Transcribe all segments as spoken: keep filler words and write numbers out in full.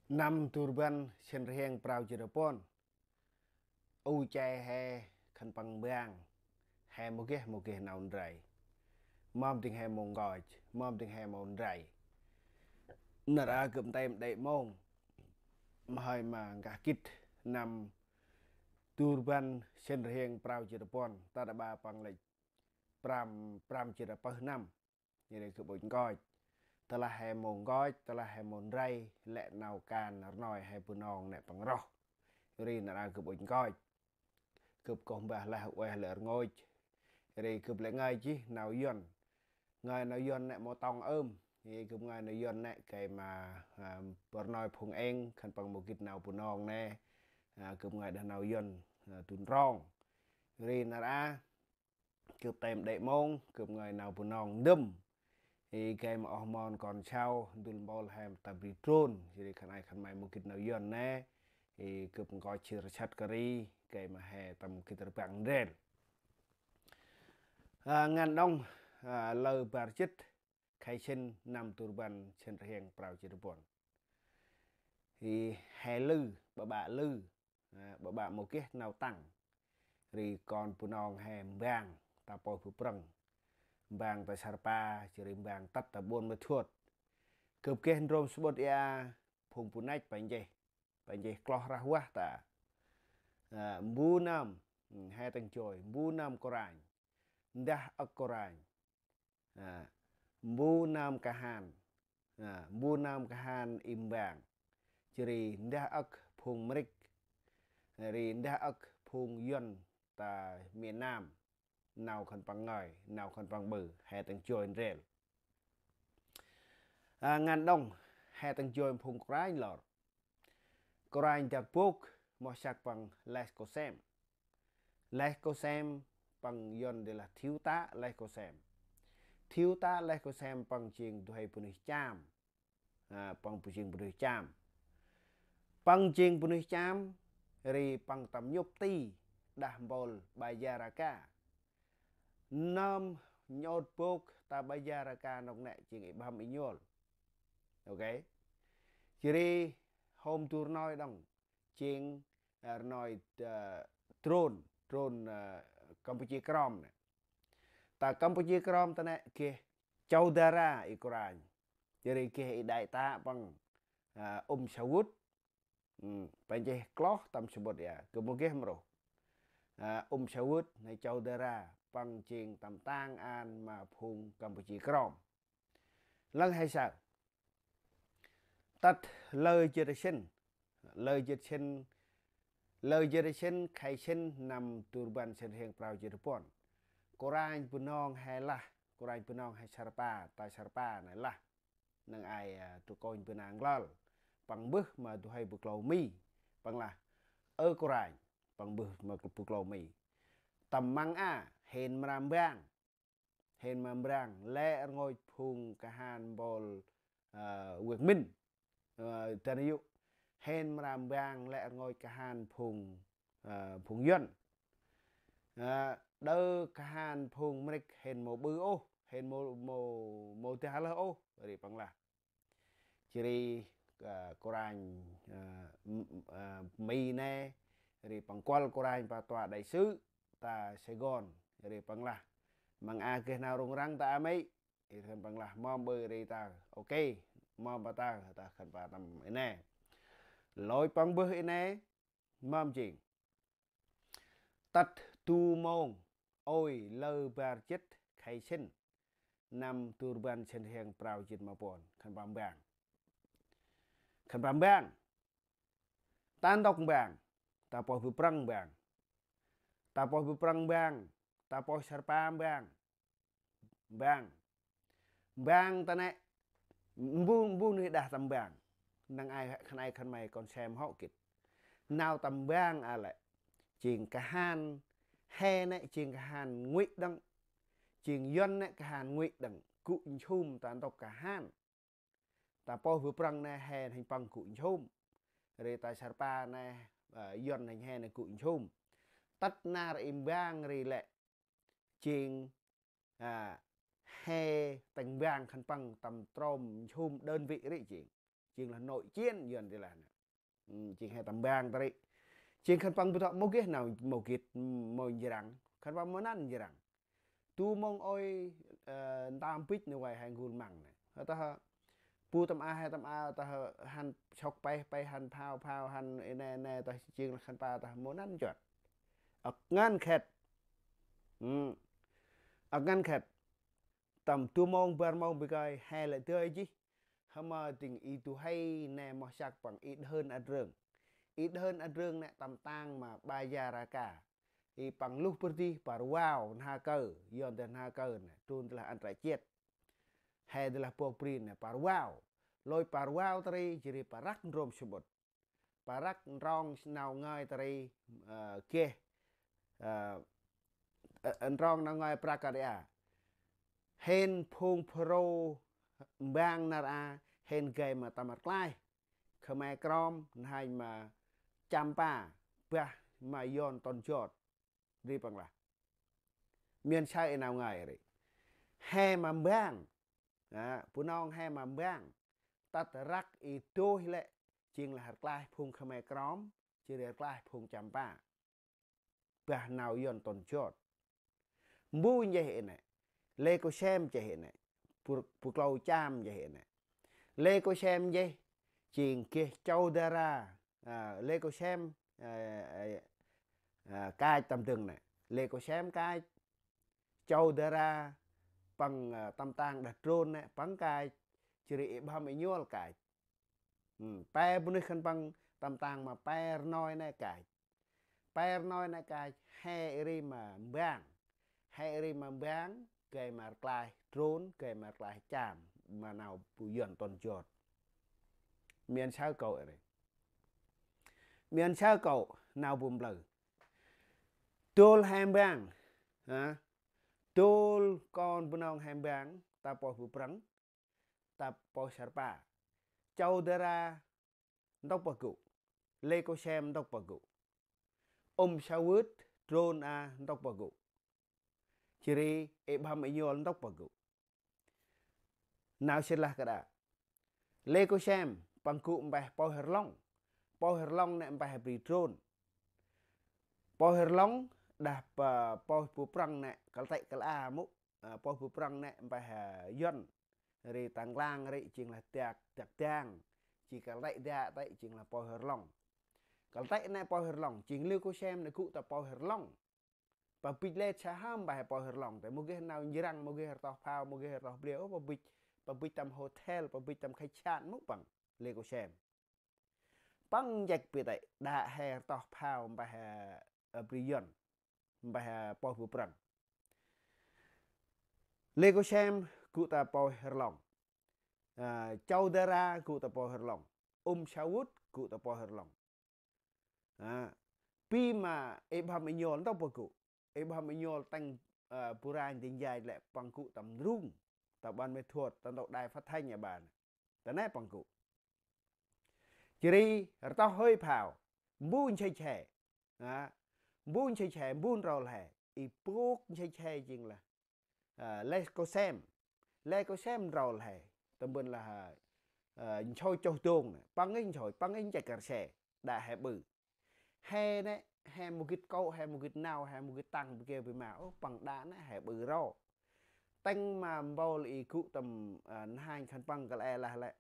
Năm du rbăn sĭn rhiêng prao jât puăn. U che he khân păng mbang. He mâu geh mâu geh nau ndrai. Mâm dĭng he mâu nkoch, mâm dĭng he mâu ndrai. Nar a gâp ntem đê̆ mông. Mhơi ma nkah gĭt năm du rbăn sĭn rhiêng prao jât puăn. Ta đa ba păng lĕ prăm, prăm jât pơh năm. Ri gâp ŭch nkoch. Tơlah he mâu nkoch, tơlah he mâu ndrai, lĕ nau kan rnoi he Bunong nĕ păng roh. Ri nar a gâp ŭch nkoch. Gâp koh mbah lah ueh lĕ rngôch. Ri gâp lĕ ngơi jêh nau Yuăn. Ngơi nau Yuăn nĕ mâu tŏng ơm. Ri gâp ngơi nau Yuăn nĕ gay ma, à, rnoi phung êng, khân păng mâu gĭt nau Bunong nĕ. À, gâp ngơi đah nau Yuăn, à, du nrong. Ri nar a gâp ntem đê̆ mông, gâp ngơi nau Bunong ndŭm. Ri gay ma oh mon kon sau, ndŭl mpôl he ta bri drôn. Ri khân ay khân may mâu gĭt nau Yuăn nĕ. Ri gâp nkoch jêh rsăt kơt ri, gay ma he tâm gĭt rbăng ndrel. À, ngăn đŏng, à, lơ bar jât, khay sĭn năm du rbăn sĭn rhiêng prao jât puăn. Ri he lư, ƀaƀă lư, à, ƀaƀă mâu geh nau tăng. Ri kon Bunong he mbang, ta pôyh bu prâng. Mbang ta Sarpa, jêh ri mbang tât ta Buôn Ma Thuột. Gâp geh ndrôm sămƀŭt ia, phung bu năch pă nchih. Pă nchih kloh rah vah ta. À, mbu nơm, ừ, he tâng joi, mbu nơm kôranh. Ndah âk kôranh. À, mbu nơm kahan. À, mbu nơm kahan i mbang. Jêh ri ndah âk phung Mrik. Ri ndah âk phung Yuăn ta miền Nam. Nau khân păng ngơi, nau khân păng ƀư, he tâng joi ndrel. À, ngăn đŏng, he tâng joi phung kôranh lor. Kôranh dak bôk, moh săk păng Lêch Kosem. Lêch Kosem păng Yuăn di lah thiếu tá Lêch Kosem. Thiếu tá Lêch Kosem păng jêng du huê bunuyh Cham. À, păng jêng bunuyh Cham. Păng jêng bunuyh Cham, ri păng tâm nhŭp ti, đah mpôl Bajaraka. Nơm nhŭp bôk ta Bajaraka nôk nĕ jêng i ƀăm i nhôl. Ok. Jêh ri hôm du rnoi đŏng jêng, à, rnoi, à, drôn, drôn, à, Campuchia Krôm nĕ. Ta Campuchia Krôm ta nĕ geh Chaudhara i kôranh. Jêh ri geh i đại tá păng, à, Um Savuth. Ừ, păng jêh kloh tâm sămƀŭt ia, gâp mâu geh mrô. À, Um Savuth nĕ Chaudhara, păng jêng tâm tang an ma phung Campuchia Krôm. Lăng he saơ. Tât lơ jât sĭn, lơ jât sĭn, lơ jât sĭn khay sĭn năm du rbăn sĭn rhiêng prao jât puăn. Kôranh Bunong he lah, kôranh Bunong he Sarpa, ta Sarpa nĕ lah. Năng ai, à, du kônh bơna nglăl. Păng mbơh ma du huê bu klâu Mi. Păng lah: Ơ kôranh, păng mbơh ma bu klâu Mi. Tâm măng a, hên mra mbang. Hên mra mbang, lĕ rngôch phung kahan mpôl, à, Việt Minh. Ờ, ta nê yŭ, hên mra mbang lĕ rngôch kahan phung, à, phung Yuăn. À, đơ kahan phung Mrik hên mâu ƀư ôh, hên mâu, mâu, mâu dah lơh ôh, ri păng lah. Jêh ri, à, kôranh, à, m-, à, Mi nê, ri păng kuăl kôranh pa tua đại sứ ta Sài Gòn, ri păng lah: Măng a geh nau rŭng răng ta a Mi. Ri khân păng lah: Mâm ƀư ri ta, ok, mâm pa ta, ta khân păng tâm i nê. Lôch păng mbơh i nê, mâm jêng. Tât du mông, ôi lơ bar jât khay sĭn năm du rbăn sĭn rhiêng prao jât ma puăn, khân păng mbang. Khân păng mbang. Ta ntŭk mbang, ta pôyh bu prâng mbang. Ta pôyh bu prâng mbang, ta pôyh Sarpa mbang. Mbang. Mbang ta nê, mbu, mbu nuyh đah tâm mbang. Năng ai, khân ay khân may kon sem hŏ gĭt. Nau tâm mbang a lĕ jêng kahan, he nê jêng kahan Ngụy đŏng. Jêng Yuăn nê kahan Ngụy đŏng. Gŭ nsum ta ntŭk kahan. Ta pôyh bu prâng nê he hên păng gŭ nsum. Ri ta Sarpa nê, à, Yuăn hên he nê gŭ nsum. Tât nar i mbang ri lĕ jêng, à, he tâng mbang khân păng tâm trôm nsum đơn vị ri jêng. jêng lah nội chiến, Yuăn di lah nê. Jêng he tâm mbang ta ri. Jêng khân păng bu tŏ mâu geh nau mâu gĭt, mâu njrăng. Khân păng mâu năn njrăng. Du mông ôi, ơ, ntơm bĭch nê vay he n'gul măng nê. Hơ tơh bu tâm a he tâm a tơh hăn sŏk peh, peh hăn phao, phao hăn ê nê, ê nê tơh jêng lah khân păng tơh mâu năn nchuăt. Âk ngăn khĕt. Âk ngăn khĕt. Tâm du mông bar mông bơh kơi he lĕ dơi jêh. Hơ ma dâng i du huê nê moh săk păng i Đhơn Ăt Rơng. I Đhơn Ăt Rơng nê tâm tang ma Bajaraka. I păng luh bơh dih Parvao Nha Kơ, Yuăn deh Nha Kơ nê, trun deh lah ăn trại chết. He deh lah bok bri nê Parvao. Lôi Parvao ta ri, jêh ri Parăk ndrôm samƀŭt. Parăk ndrŏng nau ngơi ta ri, ơ, geh, ơ, ơ, ndrŏng nau ngơi Prakarya. Hên phung Pharô mbang nar a, hên gay ma tâm rklaih Khmer Krom, n'hanh ma Champa, bah ma Yuăn Tôn Jot. Ri păng lah. Miên saơ i nau ngơi ri. He ma mbang. Ơ, Bunong he ma mbang. Tât răk i dôih lĕ, jêng lah rklaih phung Khmer Krom, jêh ri rklaih phung Champa. Bah nau Yuăn Tôn Jot. Mbu nchih i nê. Lê Kô Sem nchih i nê. Bu, bu klâu Cham nchih i nê. Lê Kô Sem nchih, jêng geh Châu Dara. Ơ, Lê Kô Sem, ơ, ơ, ơ, kach tâm dâng nê. Lê Kô Sem kach. Châu Dara păng, ơ, tâm tang đah Drôn nê, păng kach. Jêh ri i Bham Êñuôl kach. Pe bunuyh khân păng tâm tang ma pe rnoi nê kach. Pe rnoi nê kach, he ri ma mbang. He ri ma mbang, gay ma rklaih Drôn, gay ma rklaih Cham, ma nau bu Yuăn Tôn Jot. Miên saơ kâu ri. Miên saơ kâu nau bu mblâu. Dôl he mbang, hă? Dôl kon Bunong he mbang, ta pôyh Bu Prăng, ta pôyh Sarpa. Châu Dara ntŭk pơgŭ. Lê Kô Sem ntŭk pơgŭ. Um Savuth, Drôn a ntŭk pơgŭ. Jêh ri i Bham Êñuôl ntŭk pơgŭ. Nau sĭt lah kơt a. Lê Kô Sem, păng gŭ mpeh pôyh Rlong. Pôyh Rlong nê mpeh bri Drôn. Pôyh Rlong, đah pa-, pôyh Bu Prăng nê, kăl tĕ kăl a mŭ. Ơ, pôyh Bu Prăng nê mpeh, ơ, Yuăn. Ri ta nklang ri jêng lah Dak, Dak Dang. Jêng kăl tĕ Dak tĕ jêng lah pôyh Rlong. Kăl tĕ nê pôyh Rlong, jêng Lê Kô Sem nê gŭ ta pôyh Rlong. Pa bĭch lĕ sa hăm mpeh pôyh Rlong. Tĕ mâu geh nau njrăng, mâu geh rtoh phao, mâu geh rtoh bri ôh, pa bĭch, pa bĭch tâm hotel, pa bĭch tâm khách sạn mŭ păng. Lê Kô Sem. Păng nchĕk bê tĕ, đă he rtoh phao mpeh, ơ, bri Yuăn, mpeh, ơ, pôyh Bu Prăng. Lê Kô Sem gŭ ta pôyh Rlong. Ơ, Châu Dara gŭ ta pôyh Rlong. Um Savuth gŭ ta pôyh Rlong. Ơ, pi ma i Bham Êñuôl ntŭk pơgŭ. I Bham Êñuôl tâng, ơ, bu ranh dinh djai lĕ păng gŭ tâm Ndrung. Ta Ban Mê Thuôt, ta ntŭk đài phát thanh a ban. Ta nê păng gŭ. Jêh ri rtoh hơi phao. Mbu nchih he. Ơ, mbu nchih he, mbu nrol he. I bôk nchih he jêng lah. Ơ, Lê Kô Sem. Lê Kô Sem nrol he. Tâm ban lah, ơ, nchôi chôh dông nê. Păng inh nchôi, păng inh nchĕk kăr se. Đă he ƀư. He nê, he mâu gĭt kô̆, he mâu gĭt nau, he mâu gĭt tăng, bơ kê bơ ma. Ôh, păng đă nê, he ƀư ro. Tâng ma mpôl i gŭ tâm, ơ, n'hanh khân păng kăl e lah lĕ.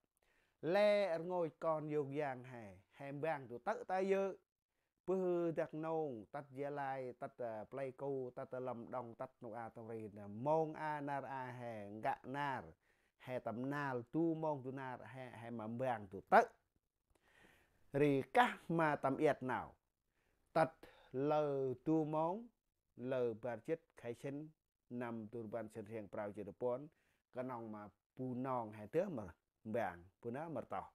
Lĕ rngôch kon yôk yang he, he mbang du tơ̆ ta yơ̆. Bơh Dak Nông, tât Gia Lai, tât, ơ, Pleiku, tât, ơ, Lâm Đồng, tât nôk a tâm ri nê. Mông a nar a he, ngă nar. He tâm nal, du mông du nar, he, he ma mbang du tơ̆. Ri kah ma tâm iăt nau. Tât lơ du mông, lơ bar jêt khay sĭn, năm du rbăn sĭn rhiăng prao jêt puăn, knŏng ma Bunong he dơh mơr mbang, bu nơh mơr rtoh.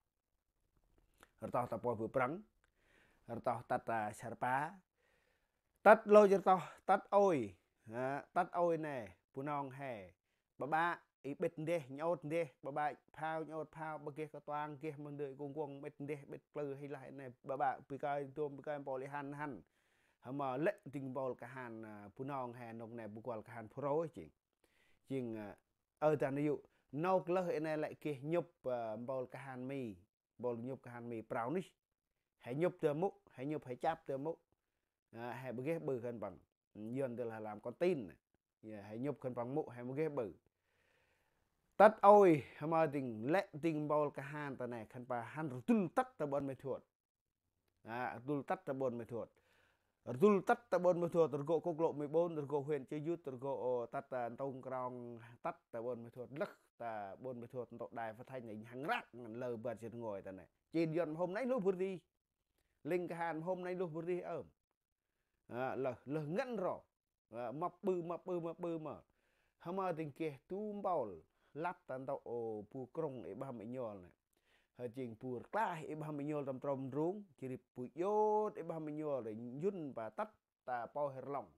Rtoh ta pôyh Bu Prăng, rtoh tât, ơ, Sarpa, tât lôch rtoh, tât ôi, ha, tât ôi nê, Bunong he, ƀaƀă, i bĭt ndeh, nhôt ndeh, ƀaƀă phao, nhôt phao, ƀa geh kơtuang, geh mơh ndơi, kuŏng kuŏng, bĭt ndeh, bĭt klơ, hi lah nê, ƀaƀă, bơh kơi, dôm bơh kơi, mpôl i hăn hăn. Hơ ma lĕ dâng mpôl kahan, ơ, Bunong he, nôk nê bu kuăl kahan Phrô jêng. Jêng, ơ, ơ, ta nê yô̆, nôk lơh i nê lĕ geh nhŭp, ơ, mpôl kahan Mi. Bol nhŭp kahan mi prao nuyh. He nhŭp dơm mŭ, he nhŭp he chăp dơm mŭ. A, he mâu geh ƀư khân păng. Yuăn dơm lah lam kon tin nê. Ya, he nhŭp khân păng mŭ, he mâu geh ƀư. Tât ôi, hê ma dĭng, lĕ dĭng bol kahan ta nê, khân păng hăn rdŭl tât ta ƀon Mê Thuôt. A, rdŭl tât ta ƀon Mê Thuôt. Rdŭl tât ta ƀon Mê Thuôt, rgô quốc lộ mười bốn, rgô huyện Chư Jut, rgô, ơ, tât ta Ntông Krông, tât ta ƀon Mê Thuôt, lơh ta ƀon Mê Thuôt, ntŭk đài phát thanh nê, hăng răk, ngăn lơ bar jêt ngôi ta nê. Jêh ri hôm nây luh bơh ri. Ling kahan hôm nây luh bơh ri ơm. A, lơh, lơh ngăn ro. A, mâp ƀư, mâp ƀư, mâp ƀư ma. Hê ma dĭng geh du bol. Lăp ta ntŭk, ơ, bu krŭng i Bah Mê Nhôl nê. Hê jêng bu rklaih i Bah Mê Nhôl tâm trôm ndrung. Jêh ri bu iôt i Bah Mê Nhôl ri njŭn pa tât ta Pôih Rlŏng.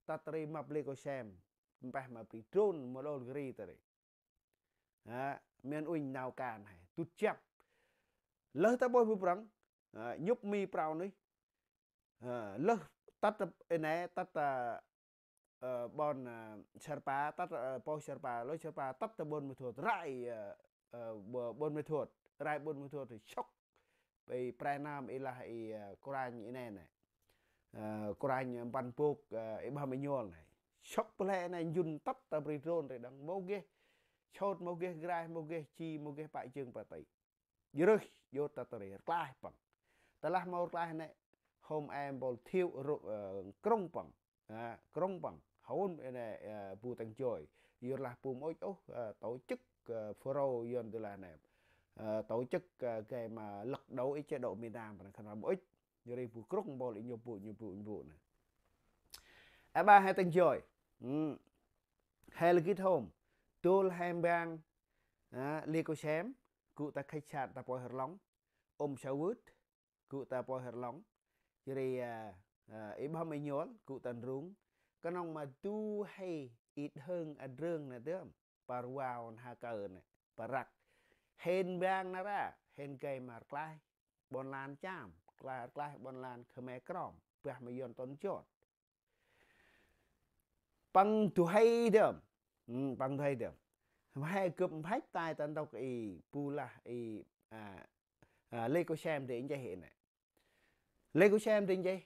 Tât ri mâp Lê Kô Sem. Mpeh ma bri drôn ma đôl gri ta ri. A, mian uănh nau kan he. Dŭt jăp. Lơh ta Pôih Bu Prăng. A, nhŭp mi prao nuyh. A, lơh tât ta, ê nê, tât ta, ơ, ƀon, ơ, Sar Pa, tât, ơ, Pôih Sar Pa, lôch Sar Pa, tât ta ƀon Mê Thuôt, rai, ơ, ơ, ƀo-, ƀon Mê Thuôt, rai ƀon Mê Thuôt, sŏk. Ê pre năm i lah i, ơ, kôranh i nê nê. Ơ, kôranh mpăn bôk, ơ, i Bah Mê Nhôl nê. Sŏk pơlĕ nê njŭn tât ta bri drôn ri đăng. Mâu geh sôt, mâu geh graih, mâu geh ji, mâu geh pă jâng pă ti. Jrơh, jôt ta ta ri, rklaih păng. Tơ lah mâu rklaih nê, hôm e bol thiu ru-, ơ, krŭng păng. A, krŭng păng. Hôn ê nê, ơ, bu tăng joi. Yor lah bu mâu ŭch ôh, ơ, tổ chức, ơ, FULRO Yuăn dơm lah nê. Ơ, tổ chức, ơ, gay ma lật đổ i chế độ miền Nam, păng khân păng mâu ŭch. Yor ri bu krŭng bol i nhŭp bu, nhŭp bu, nhŭp bu nê. A, ƀa he tăng joi. Ưm. He lĕ gĭt hôm. Dôl he mbang. A, Lê Kô Sem. Gŭ ta khách sạn ta Pôih Rlŏng. Ôm sa vưt. Gŭ ta Pôih Rlŏng. Jêh ri, a, a, i Bah Mê Nhôl, gŭ ta ndrung. Knŏng ma du huê i Dhơng a Drơng nê dơm. Păr vao nha kơ nê. Păr răk. Hên mbang nar aơ. Hên gay ma rklaih ƀon lan Cham. Rklaih, rklaih ƀon lan Khmer Krom. Bah ma Yuăn tŭn jot. Păng du huê dơm. Ưm, păng du huê dơm. He gâp mphăch tay ta ntŭk i bu lah i, a, a, Lê Kô Sem dê nchih i nê. Lê Kô Sem dê nchih.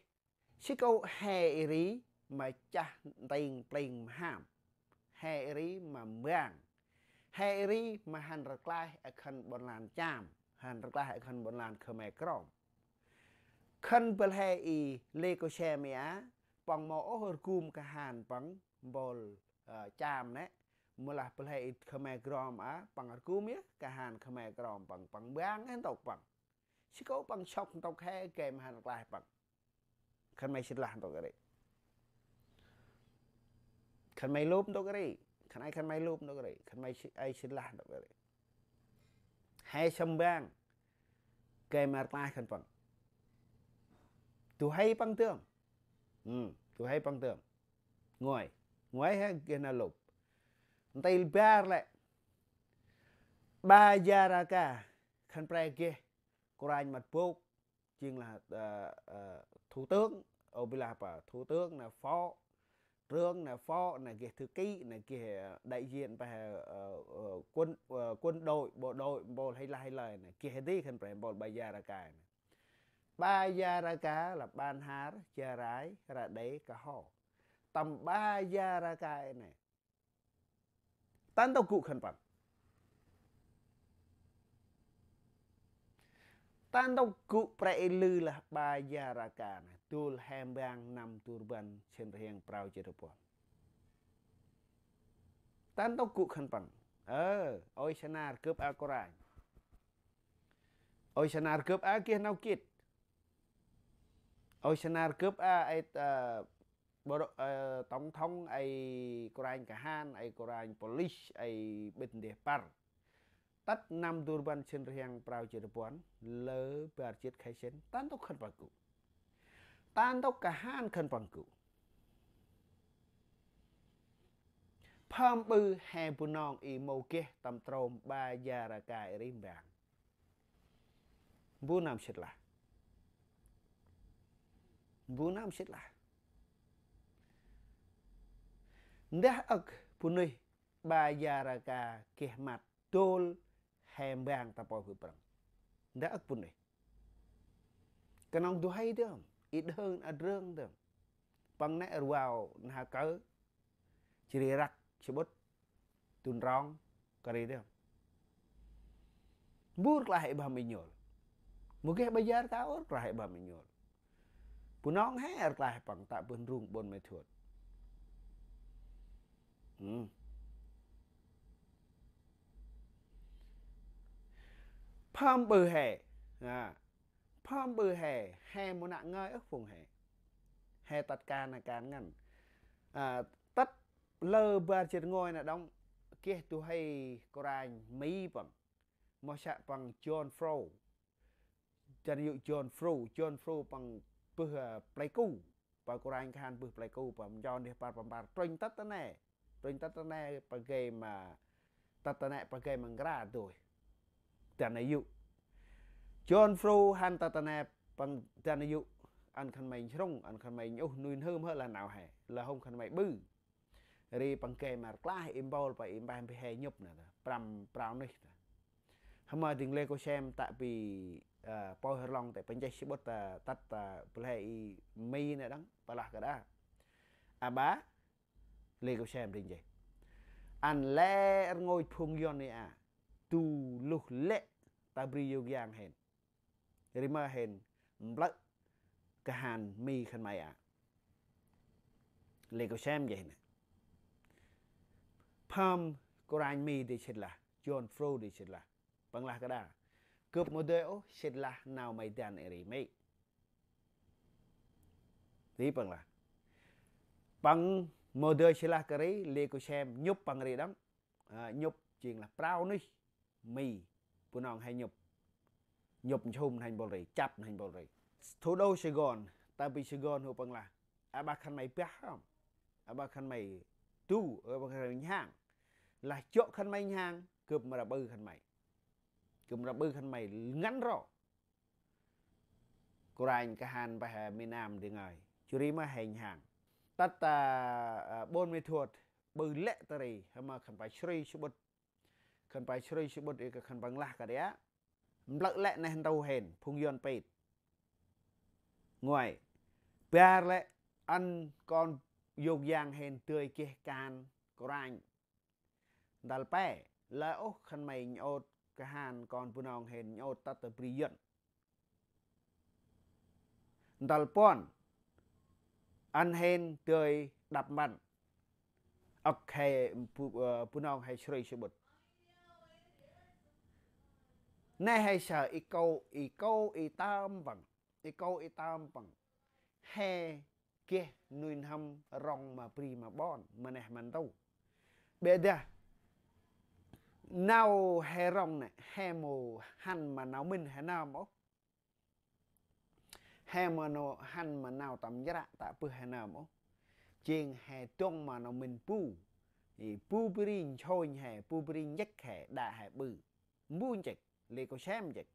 Sĭ kô he i ri ma chah nting pling mham. He i ri ma mbang. He i ri ma hăn rklaih a khân ƀon lan Cham. Hăn rklaih a khân ƀon lan Khmer Krom. Khân băl he i Lê Kô Sem i a, păng mâu ôh rgum kahan păng bol, ơ, Cham nê. Mâu lah băl he i Khmer Krom a, păng rgum yơh kahan Khmer Krom păng, păng mbang he ntŭk păng. Sĭ kô păng sŏk ntŭk he gay ma hăn rklaih păng. Khân may sĭt lah ntŭk ri. Khân may lŭp ntŭk ri. Khân ay khân may lŭp ntŭk ri. Khân may sĭt, ay sĭt lah ntŭk ri. He sâm mbang. Gay ma rklaih khân păng. Du huê păng dơm. Ưm, du huê păng dơm. Nguay. Nguay he geh nau lŭp. Ntil bar lĕ. Bajaraka. Khân pre geh. Kôranh măt bôk. Jêng lah, ơ, ơ, thủ tướng, ơ, bi lah pa, thủ tướng nê, phó trưởng nê, phó nê, geh thư ký nê, geh, ơ, đại diện pa, ơ, ơ, quân, ơ, quân đội, bộ đội, bol hay là hay là nê, geh di khân pre bol Bajaraka nê. Bajaraka là Bahnar, Gia Rai, Rađê, Kơho. Tâm Bajaraka nê. Ta ntŭk gŭ khân păng. Ta ntŭk gŭ pre i lư lah Bajaraka nê. Dôl he mbang năm du rbăn sĭn rhiăng prao jêt puăn. Ta ntŭk gŭ khân păng. Ơ, ôi sanar gâp a kôranh. Ôi sanar gâp a geh nau gĭt. Ôi sanar gâp a ê, ơ, bộ đội, ơ, tổng thống, ê kôranh kahan, ê kôranh police, ê bĭt ndeh păr. Tât năm du rbăn sĭn rhiăng prao jêt puăn, lơ bar jêt khay sĭn, ta ntŭk khân păng gŭ. Ta ntŭk kahan khân păng gŭ. Pham ƀư he Bunong i mâu geh tâm trôm Bajaraka i ri mbang. Mbu nơm sĭt lah. Mbu nơm sĭt lah. Ndah âk bunuyh Bajaraka geh măt dôl he mbang ta Pôih Bu Prăng. Ndơ âk bunuyh. Knŏng du huê dơm, i đơng a drơng dơm. Păng nĕ rvao nha kơ, jêh ri răk sƀŭt, du ntrong, kơt ri dơm. Mbu rklaih i bơh mĭn nhŭl. Mâu geh ƀa jêr ka ôh rklaih i bơh mĭn nhŭl. Bunong he rklaih păng tă bơh ndrung Buôn Ma Thuột. Hmm. Pham ƀư he. Ha. Pham ƀư he. He mâu năk ngơi ơh phung he. He tât kan na kan ngăn. A, tât lơ bar jêt ngôi na đŏng. Geh du huê kôranh Mi păng. Mâu săk păng John Fro. Dăn yŭ John Fro, John Fro păng bơh, a, Plei Ku. Pa kôranh kahan bơh Plei Ku, pa mjôn dih par păng par. Trŭnh tât ta nê. Trŭnh tât ta nê pa gay ma, tât ta nê pa gay ma nkra dôih. Dăn yŭ. John Fro hăn tât ta nê păng dăn yŭ. Ăn khân may nsrŭng, ăn khân may nhuh, nuih n'hơm hơ lah nau he. Lah hôm khân may ƀư. Ri păng gay ma rklaih i mpôl pa i mbah mbi he nhŭp na ta. Prăm prao nih ta. Hma dĭng Lê Kô Sem tă bi, ơ, pô Hơrlong ta păng jêh sƀŭt ta tât ta bơh he i Mi na đăng, pa lah kơt a. A ba, Lê Kô Sem dĭng jêh. Ăn lĕ rngôch phung Yuăn i a. Du luh lĕ ta bri yôk yang hên. Ri ma hên mblơ̆ kahan Mi khân may a. Lê Kô Sem jêh nê. Pham kôranh Mi dê sĭt lah, John Fro dê sĭt lah. Păng lah kơt a. Gâp mâu dơi ôh sĭt lah nau may dăn i ri Mi. Ri păng lah. Păng mâu dơi sĭt lah kơt ri, Lê Kô Sem nhŭp păng ri đăng. A, nhŭp jêng lah prao nih. Mi, Bunong he nhŭp. Nhŭp nsum n'hanh bol ri, chăp n'hanh bol ri. Thủ đô Sài Gòn, ta bi Sài Gòn hô păng lah. A ba khân may bah hŏm. A ba khân may du, a ba khân may nhang. Lah jŏ khân may nhang, gâp mra ƀư khân may. Gâp mra ƀư khân may ngăn ro. Kôranh kahan bah miền Nam dê ngơi. Jêh ri ma he nhang. Tât ta, a, Buôn Ma Thuột, ƀư lĕ ta ri, hma khân păng srui sƀŭt. Khân păng srui sƀŭt i khân păng lah kơt a. Mblơ̆ lĕ neh ntu hên, phung Yuăn pit. Nguay. Bar lĕ ăn kon yôk yang hên dơi geh kan kôranh. Ndăl pe, lơi ôh khân may nhŭp kahan kon Bunong hên nhŭp tât ta bri Yuăn. Ndăl puăn, ăn hên dơi đăp mpăn. Âk he Bu-, ơ, Bunong he srui sƀŭt. Nê he sa i kô, i kô i tơm păng. I kô i tơm păng. He geh nuih n'hâm rŏng ma bri ma ƀon, ma neh ma ntu. Bê dah, nau he rŏng nê, he mâu hăn ma nau mĭn he nơm ôh. He mâu nô hăn ma nau tâm njră tă bơh he nơm ôh. Jêng he dŏng ma nau mĭn bu. I bu bri nchônh he, bu bri njêk he, đă he ƀư. Mbu njêk, Lê Kô Sem njêk.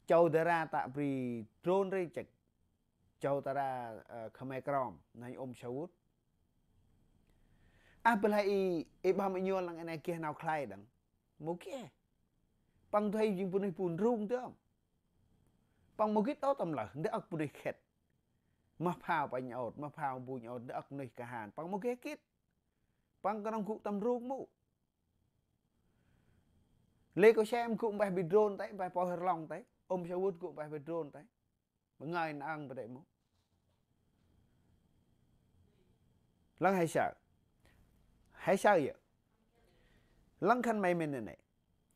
Châu Đara tă bri drôn ri njêk. Châu Đara, ơ, Khmer Krom, n'hanh ôm sa vŭt. A bơh lah i, i bơh mĭn nhŭl lăng i nê geh nau khlay đăng. Mâu geh. Păng du huê jêng bunuyh bu ndrung dơm. Păng mâu gĭt ôh tâm lơh, ndơ âk bunuyh khĭt. Ma phao păng nhŭp, ma phao bu nhŭp, ndơ âk bunuyh kahan. Păng mâu geh gĭt. Păng knŏng gŭ tâm ndrung mâu. Lê Kô Sem gŭ mbah bi drôn tay, mbah pô Hơrlong tay. Ôm sa vŭt gŭ mbah bi drôn tay. Bơ ngơi nang bơ đê mâu. Lăng he saơ. He saơ yơh. Lăng khân may mĭn nê.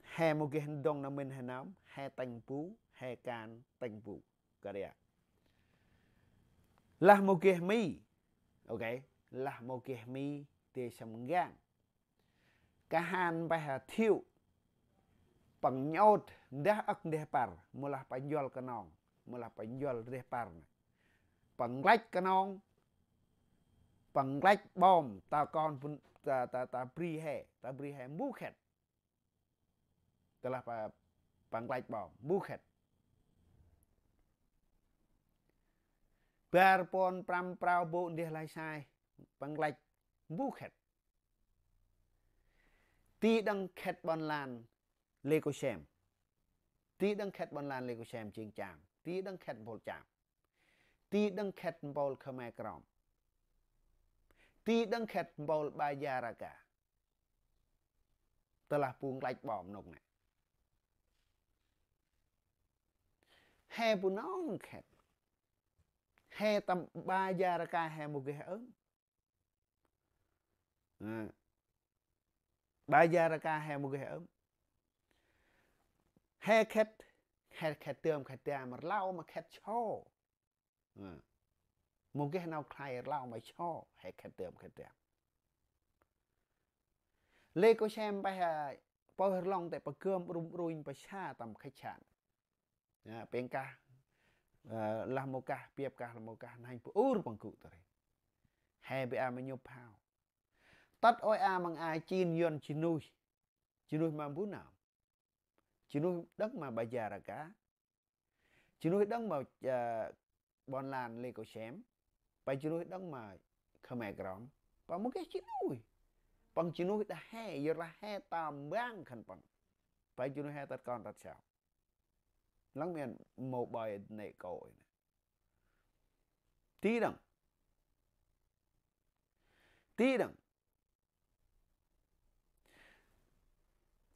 He mâu geh dŏng nau mĭn he nơm, he tĭng bu, he kan tĭng bu. Kơt a. Lah mâu geh Mi. Ok. Lah mâu geh Mi, dê săm ngang. Kahan mbah a thiu. Păng nhŭp, ndah âk ndah păr, mâu lah păng njuăl knong, mâu lah păng njuăl ndah păr nê. Păng nglăch knong, păng nglăch ƀom, ta kon bun-, ta, ta, ta bri he, ta bri he mbu khĭt. Tơ lah pa-, păng nglăch ƀom, mbu khĭt. Bar puăn prăm prao bu ndeh lai sai, păng nglăch mbu khĭt. Ti đăng khĭt ƀon lan Lê Kô Sem. Ti đăng khĭt ƀon lan Lê Kô Sem jêng Cham. Ti đăng khĭt mpôl Cham. Ti đăng khĭt mpôl Khmer Krom. Ti đăng khĭt mpôl Bajaraka. Tơlah bu nklăch ƀom nôk nê. He bu nŏng khĭt. He tâm Bajaraka he mâu geh ơm. Ơ. Bajaraka he mâu geh ơm. He khĭt, he khĭt dơm khĭt dam rlau ma khĭt so. Ơ. Mâu geh nau khlay rlau ma so, he khĭt dơm khĭt dam. Lê Kô Sem mpeh, ơ, pơh rlong tê pơgơm rum runh pơsa tâm khĭt san. Ơ, pêng kah, ơ, lah mâu kah, piăp kah, lah mâu kah, n'hanh bu ur păng gŭ tơ ri. He bê a ma nhŭp hao. Tât ôi a măng a chin Yuăn ji nuih. Ji nuih ma mbu nơm. Ji nuih đŏng ma Bajaraka. Ji nuih đŏng ma, ơ, ƀon lan Lê Kô Sem. Păng ji nuih đŏng ma Khmer Krom. Păng mâu geh ji nuih. Păng ji nuih đah he, yorlah he tâm mbang khân păng. Păng ji nuih he tât kon tât sau. Lăng miên mâu ƀoi nê kô. Ti đăng. Ti đăng.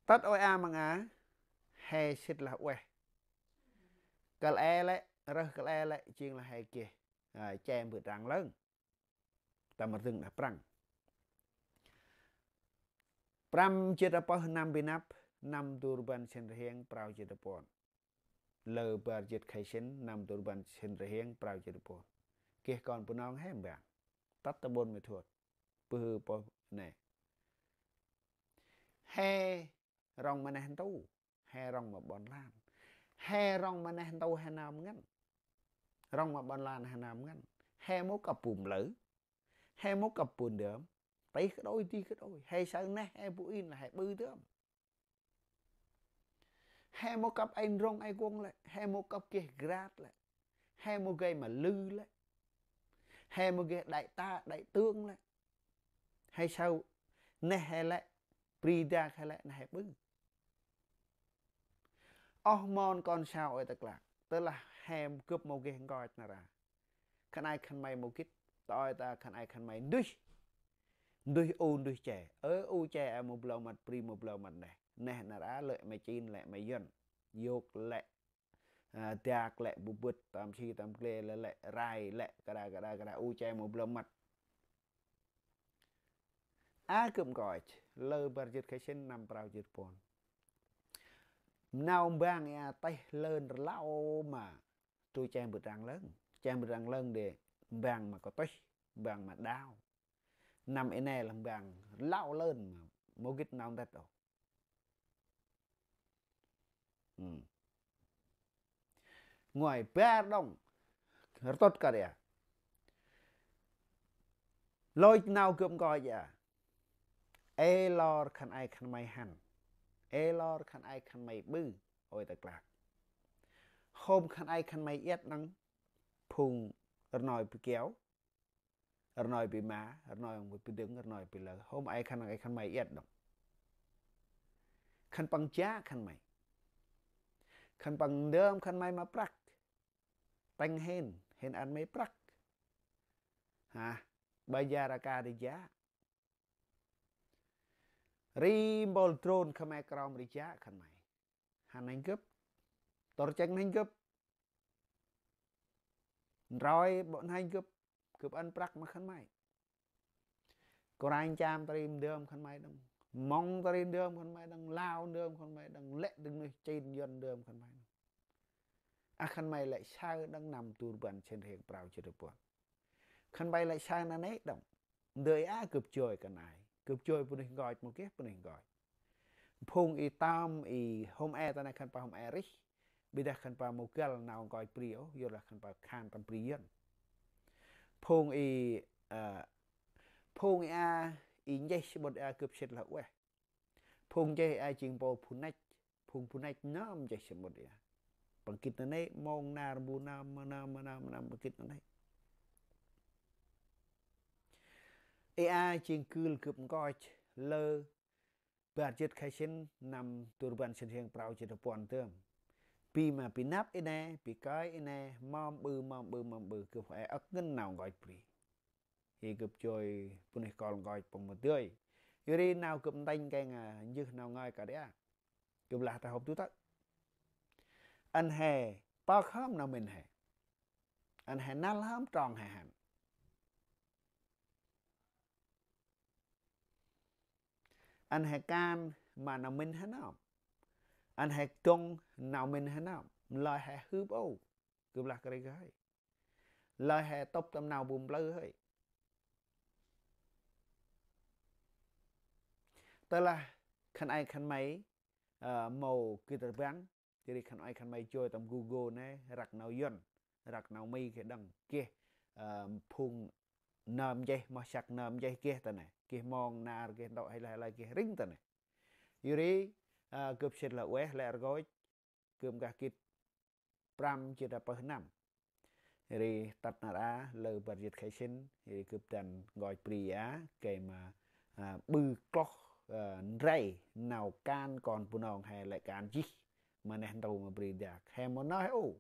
Tât ôi a măng a, he sĭt lah ueh. Kăl e lĕ, rơh kăl e lĕ, jêng lah he geh. Ơ, che mbơ̆ răng lơng. Tâm rdâng đah Prăng. Prăm jêt a pơh năm bi năp, năm du rbăn sĭn rhiêng prao jêt a puăn. Lơ bar jêt khay sĭn, năm du rbăn sĭn rhiêng prao jêt a puăn. Geh kon Bunong he mbang. Tât ta ƀon Mê Thuôt. Pơhư pơh nê. He rŏng ma neh ntu. He rŏng ma ƀon lan. He rŏng ma neh ntu he nơm ngăn. Rŏng ma ƀon lan he nơm ngăn. He mâu kăp bu mlơ. He mâu kăp bu ndơm. Tih kađôi, tih kađôi. He saơ neh he bu in lah he ƀư dơm. He mâu kăp ay ndrŏng ay kuŏng lĕ. He mâu kăp geh grade lĕ. He mâu geh ma lư lĕ. He mâu geh đại tá, đại tướng lĕ. He saơ neh he lĕ, bri dak he lĕ, neh he ƀư. Oh mon kon sau ơi ta klak. Tơlah he gâp mâu geh nkoch nar a. Khân ay khân may mâu gĭt. Tơl ơi ta khân ay khân may nduih. Nduih u nduih che. Ơ u che a mâu blau măt bri mâu blau măt neh. Neh nar a lĕ ma chin lĕ ma Yuăn. Yôk lĕ. A, dak lĕ bu bŭt tâm si tâm gle lĕ lĕ rai lĕ kra kra kra u che mâu blau măt. A gâp nkoch, lơ bar jêt khay sĭn năm prao jêt puăn. Nau mbang a têh lơn rlau ma. Tu che mbơ̆ răng lơng. Che mbơ̆ răng lơng đê mbang ma kơtuih, mbang ma đao. Năm i nê lah mbang rlau lơn ma. Mâu gĭt nau ntet ôh. Ơ. Ngoai bar đŏng. Rtŭt kơt a. Lôch nau gâp nkoch a. Ê lor khân ay khân may hăn. Ê lor khân ay khân may ƀư. Ôi ta klak. Hôm khân ay khân may iăt năng. Phung rnoi bi kiao. Rnoi bi ma, rnoi bi dâng, rnoi bi lơ. Hôm ay khân ay khân may iăt đŏng. Khân păng ja khân may. Khân păng ndơm khân may ma prăk. Tâng hên, hên ăn may prăk. Ha, Bajaraka ri ja. Ri mpôl drôn Khmer Krom ri ja khân may. Hăn n'hanh gâp. Tôr chĕng n'hanh gâp. Ntroi ƀô n'hanh gâp. Gâp ăn prăk ma khân may. Kôranh Cham ta ri ndơm khân may đŏng. Mông ta ri ndơm khân may đŏng. Lao ndơm khân may đŏng. Lĕ dâng nuih chin Yuăn ndơm khân may đŏng. A khân may lĕ saơ đŏng năm du rbăn sĭn rhiêng prao jêt a puăn. Khân may lĕ saơ nanê̆ đŏng. Ndơ i a gâp joi khân ay. Gâp joi bunuyh nkoch mâu geh bunuyh nkoch. Phung i tâm i hôm e ta nê khân păng hôm e rih. Bi dah khân păng mâu găl nau nkoch bri ôh, yorlah khân păng khan tâm bri Yuăn. Phung i, ơ, phung i a, i nchih samƀŭt i a gâp sĭt lah ueh. Phung nchih i a jêng mpô bu năch. Phung bu năch nơm nchih samƀŭt i a. Păng gĭt nanê̆, mông nar mbu nơm, ma nơm, ma nơm, ma nơm, păng gĭt nanê̆. I a jêng gưl gâp nkoch, lơ, bar jêt khay sĭn năm du rbăn sĭn rhiêng prao jêt a puăn dơm. Bi ma bi năp i nê, bi kơi i nê, mâm ƀư, mâm ƀư, mâm ƀư, gâp hê âk ngăn nau nkoch bri. Hi gâp joi bunuyh kol nkoch păng mâu dơi. Yor ri nau gâp ntĭnh kêng, a, njih nau ngơi kơt ri a. Gâp lah ta hôp du tơ̆. Ăn hê pơk hŏm nau mĭn hê. Ăn hê năl hŏm trong hê hăn. Ăn hê kan ma nau mĭn hê nơm. Ăn hê dŏng nau mĭn hê nơm. Lơi hê hưp ôh. Gâp lah kơt ri gơ hơi. Lơi hê tŭp tâm nau bu mplư hơi. Tơ lah khân ay khân may, ơ, mâu gĭt rbăng, jêh ri khân ay khân may joi tâm Google nê, răk nau Yuăn, răk nau Mi geh đŏng, geh, ơ, phung nơm nchih, moh săk nơm nchih geh ta nê, geh mong nar, geh ntŭk, hay là, hay là geh rĭng ta nê. Yor ri, ơ, gâp sĭt lah ueh lĕ rngôch, gâp nkah gĭt prăm jât a pơh năm. Ri tât nar a lơ bar jât khay sĭn, ri gâp dăn nkoch bri a, gay ma, a, ƀư kloh, a, ndrel nau kan kon Bunong hê lĕ kan jêh ma neh ntu ma bri dak. Hê mâu nơh ôh.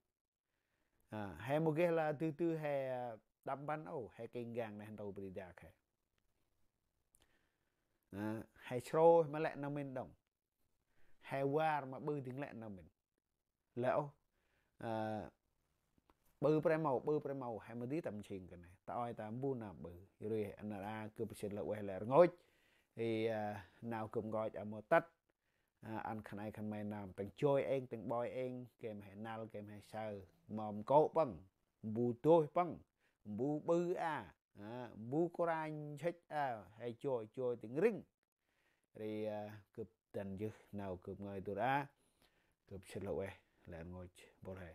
A, hê mâu geh lah dư dư hê, a, đăp mpăn ôh, hê kêng gang neh ntu bri dak hê. A, hê srôih ma lĕ nau mĭn đŏng. Hê war ma ƀư dâng lĕ nau mĭn. Lĕ ôh, ơ, ƀư pre mâu, ƀư pre mâu, hê mâu di tâm nsing kơt nê. Ta ơi ta mbu nơm ƀư. Yor ri nar a gâp sĭt lah ueh lĕ rngôch. Ri, ơ, nau gâp nkoch a mâu tât. Ơ, ăn khân ay khân may nơm tâng joi êng, tâng ƀoi êng, gay ma hê năl, gay ma hê saơ. Mâm kô̆ păng, mbu dôih păng, mbu ƀư a, ơ, mbu kôranh sĭch a, hê joi, joi tâng rĭng. Ri, ơ, gâp dăn jêh nau gâp ngơi du ri a, gâp sĭt lah ueh lĕ rngôch bol hê.